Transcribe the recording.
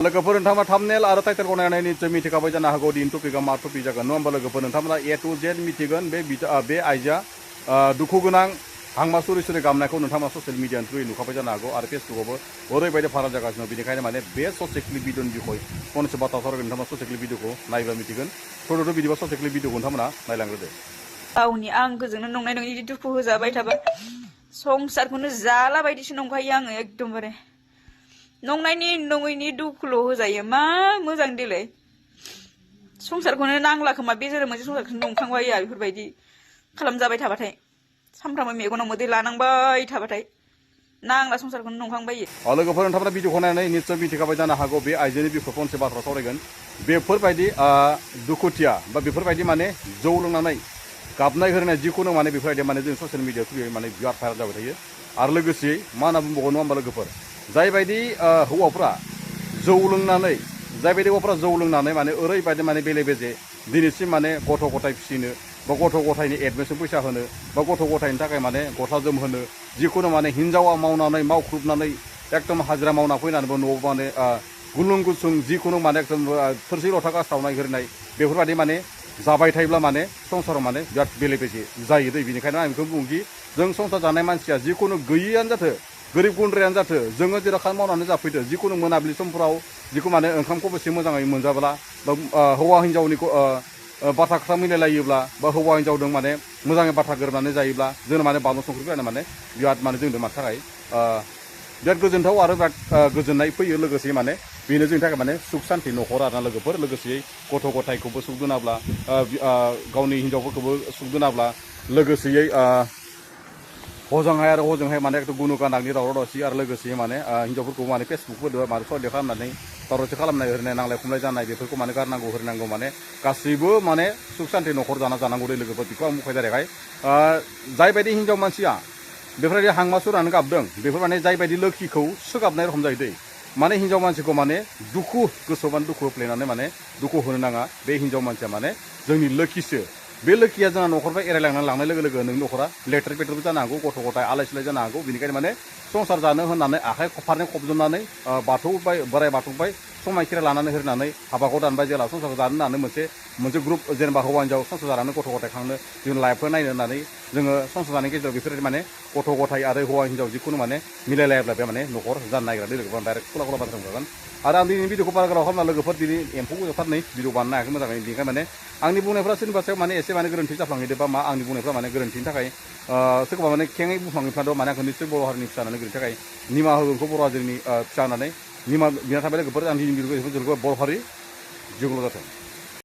लोगोफोर नोंथांमोना थाम्बनेल आरो टाइटेलखौ नायनानै निश्चय मिथिखाबाय जानो हागौ दिनै टपिकआ मा टपिक जागोन नङा होमबा लोगोफोर नोंथांमोना ए टु जेड मिथिगोन बे आइजोआ दुखु गोनां हांमा सुरि सुरि गाबनायखौ नोंथांमोना ससियेल मिडियानि थ्रुयै नुखाबाय जानो हागौ आरो फेसबुकआवबो ओरैबायदि भाइरेल जागासिनो बेनिखायनो माने बे ससे क्लिप भिडिअनि बिखय फंनैसो बाथ्रा सावरायगोन नोंथांमोना ससे क्लिप भिडिअखौ नायब्ला मिथिगोन थ'थ' बिदिबा ससे क्लिप भिडिअखौ नोंथांमोना नायलांग्रोदो गावनि आंगोजोंनो नंनाय नङि दुखु होजाबाय थाबा संसारखौनो जाला बायदिसो नंखायो आङो एकदमबारे नंनायनि नङैनि दुखुल' होजायो मा मोजां देलाय संसारखौनो नांला खोमा बे जोनोम मोनसे संसारखौनो नंखांबाया बेफोरबायदि खालामजाबाय थाबाथाय सामफ्रामबो मेगनाव मोदै लानांबाय थाबाथाय नांला संसारखौनो नंखांबायो लोगोफोर नोंथांमोना भिडिअखौ नायनानै निश्चय मिथिखाबाय जानो हागौ बे आइजोनि बिखय फंसे बाथ्रा सावरायगोन बेफोरबायदि दुखुथिया बा बेफोरबायदि माने जौ लोंनानै गाबनाय होनाय जिखुनु माने बेफोरबायदि माने जों ससियेल मिडिया थ्रुयै माने बिराद भाइरेल जाबाय थायो आरो लोगोसेयै मा होनना बुंबावगोन नङा होमबा लोगोफोर जायबायदि हौवाफ्रा जौ लोंनानै जायबायदि हौवाफ्रा जौ लोंनानै माने ओरैबायदि माने बेले बेजे दिनैसिम माने गथ' गथाय फिसिनो बा गथ' गथायनि एडमिसन फैसा होनो बा गथ' गथायनि थाखाय माने गस्ला जोमहोनो जिखुनु माने हिन्जावा मावनानै मावख्रुबनानै एकदम हाजिरा मावना फैनानैबो न'आव माने गुलुं गुसुं जिखुनु माने एकदम थोरसि लथा गास्रावनाय होनाय बेफोरबायदि माने जाबाय थायोब्ला माने संसाराव माने बिराद बेले बेजे जायो दै बेनिखायनो आं बेखौ बुङोदि जों संसार जानाय मानसिया जिखुनु गैयियानो जाथों गोरिब गुन्द्रायानो जाथों जोङो जेराव खामानि मावनानै जाफैदो जिखुनु मोनाबिलि समफोराव जिखु माने ओंखामखौ एसे मोजाङै मोनजाब्ला बा हौवा हिन्जावनि बाथ्रा खोथा मिलायलायोब्ला बा हौवा हिन्जावजों माने मोजाङै बाथ्रा गोरोबनानै जायोब्ला जों माने बानलु संख्रि होनानै माने बिराद माने जोंनो मानि थाखाय बिराद गोजोनथाव आरो बिराद गोजोननाय फैयो लोगोसे माने बेनो जोंनि थाखाय माने सुख सान्थि न'खर आरोना लोगोफोर लोगोसेयै गथ' गथायखौबो सुख दोनाब्ला गावनि हिन्जावफोरखौबो सुख दोनाब्ला लोगोसेयै हजोंहाय आरो हजोंहाय माने एकदम गुनु गानांनि दावराव दावसि आरो लोगोसे माने हिन्जावफोरखौ माने फेसबुकफोरजों माने सन्देह खालामनानै दावरावसि खालामनाय होनाय नांलाय खमलाय जानाय बेफोरखौ माने गारनांगौ होनांगौ माने गासैबो माने सुख सान्थि न'खर जानांगौ दै लोगोफोर बेखौ आं बुंखाय दारेखाय जायबायदि हिन्जाव मानसिया बेफोरबायदि हांमा सुरानो गाबदों बेफोर माने जायबायदि लोखिखौ सोगाबनाय रखम जायो दै माने हिन्जाव मानसिखौ माने दुखु गोसोआव माने दुखु होफ्लेनानै माने दुखु होनो नाङा बे हिन्जाव मानसिया माने जोंनि लोखिसो बे लोखिया जोंहा न'खरनिफ्राय एरायलांनानै लांनाय लोगो लोगो नोंनि न'खरा लेथेर फेथेरबो जानो हागौ गथ' गथाय आलाय सिलाय जानो हागौ बेनिखायनो माने संसार जानो होननानै आखाइ फारनै खबजोबनानै बाथौ बोराइ बाथौनिफ्राय समायखिरा लानानै होनानै हाबाखौ दानबाय जेला संसारखौ जानो होननानै मोनसे ग्रुप जेनेबा हौवा हिन्जाव संसार जानानै गथ' गथाय खांनो जों लाइफखौ नायनो होननानै जोङो संसार जानायनि गेजेराव बेफोरबायदि माने गथ' गथाय आरो हौवा हिन्जाव जिखुनु माने मिलायलायाब्ला बे माने न'खर जानो नागिरा लोगोफोर डाइरेक्ट खुला खुला बाथ्रा बुंजागोन आरो आं दिनै भिडिअखौ बारा गोलाव खालामना लोगोफोर दिनै एम्फौ गोजाथारनै भिडिअ बानायनो हायाखै मोजाङै बेनिखायनो माने आंनि बुंनायफ्रा सोरनिबा सायाव माने एसे माने गोरोन्थि जाफ्लांहैदो बा मा आंनि बुंनायफ्रा माने गोरोन्थिनि थाखाय सोरखौबा माने खेङै बुंफ्लांहैफ्लांदों माने आंखौ निश्चय बर' हारिनि फिसा होननानै गोरोन्थिनि थाखाय निमाहा होगोनखौ बर' हारिनि फिसा होननानै निमाहा बिना थाबाय लोगोफोर आं दिनै भिडिअखौ बर' हारि जिउल' जाथों